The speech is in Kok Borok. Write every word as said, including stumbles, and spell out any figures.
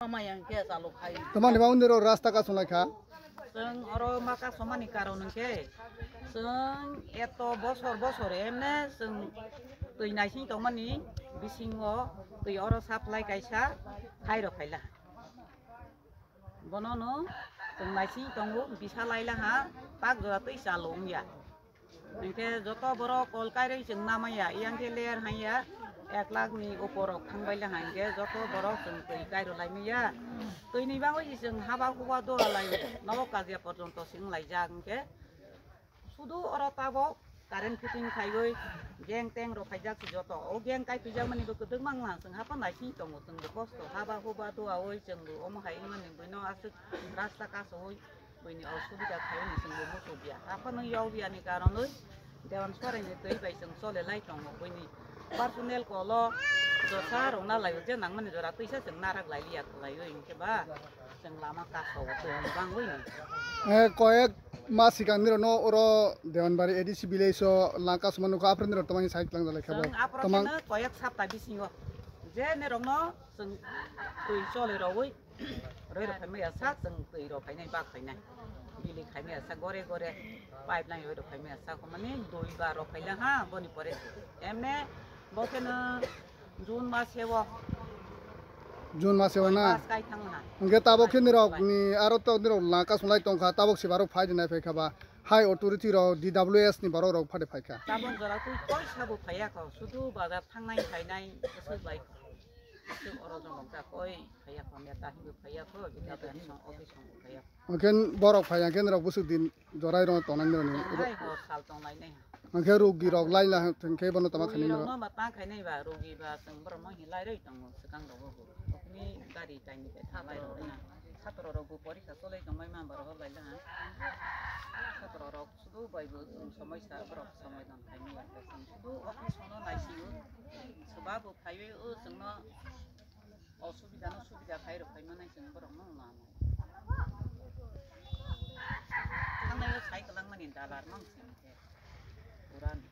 Amai ang khe chalo khai. Tamani ba undiro rasta kasung lai kha. Chwng oro ma kasomani karon hwnkhe chwng eto bosor bosor emne chwng twi naising tongmani bisingo twi oro supply kaisa khairok khaila. Bonono chwng naising tongo bisa laila ha tak jora twi chalo wngya. Hingke joto borok kol kairoi chwng namaya, yang khe layer hanya ek lakh ni upor rok thangbai le hingke joto borok chwng twi kairo lai maya. Twi ni bagwi chwng haba huba dua lai nogo kajia porjonto sing lai jak hingke sudu oro tabok current fitting khaiwi geng teng rok khaijak si joto. O geng kai twijak mani bo kwdwk mang lang chwng hapa naising tongo chwng bo kosto haba huba dua oi chwng bo omo hai wngmani buino aswk rasta kasowi. Buini osubida khaini chwngbo muchukya. Aphano yaubiyani karonwi Dewan Soraini twi bai chwng chole lai tongo. Buini personal kolo josa rwna laio, je nangmani jora twisa chwng narak lai liya kwlaiwi, hinkhe ba chwng lama kasao chwng bangwi ni. Eh, koyek mas sikang nirokno oro Dewanbari A D C village o langka suma nukha, aphuru nirok twmani side lang jalai kha bo. Chwng aphuru Tamang kheno koyek sapta bisingo je nirokno chwng twi chole rogwi. Roi rok phaimaya sak, chwng twi rok phainai, bak phainai. Bili khaimaya sak, gore gore. Pipeline roi rok phaimaya sak, mani dui bar rok phaila ha, boni pore. Emne, bo kheno June mas heo. June mas heo na? Mas kai thang ha. Hingke tabok khe nirok ni aro tok nirok langka sunglai tongkha, tabok se barok phai dinai phai kha ba. High authority rok D W S ni borok rok phade phai kha. Tabok jora twi koi sabo phaiya kho, sudu bazar thangnai phainai, bwswk bai. Bwswk oro jongok ja koi. Phaiya kho, neta hinwi phaiya kho, bini office song, office song phaiya kho. Hwnkhe borok phaiya khe norok bwswk din jorai rw tongnai nini. Tongnai hor sal tonglainai. Hwnkhe rugi rok laila hwnkhe bono tama khainai norok. Rugi rokno ba ta khainai ba, rugi ba chwng borokno hinlai rwi tongo swkang rogo bo. Okni gari taini bai thalai rok na. Satro rok bo porikha cholai tongbai ma borok laila ha. Satro rok sudu bai bo chwng somoi sa borok somoi don khainai ba. Chwng sudu office no naisio. Soba bo phaiwi o chwngno. O subida no subida khai rok khai manai chwng borok no lama. Thangnai o sai kwlang mani dalar mang sing khe. Pura ni.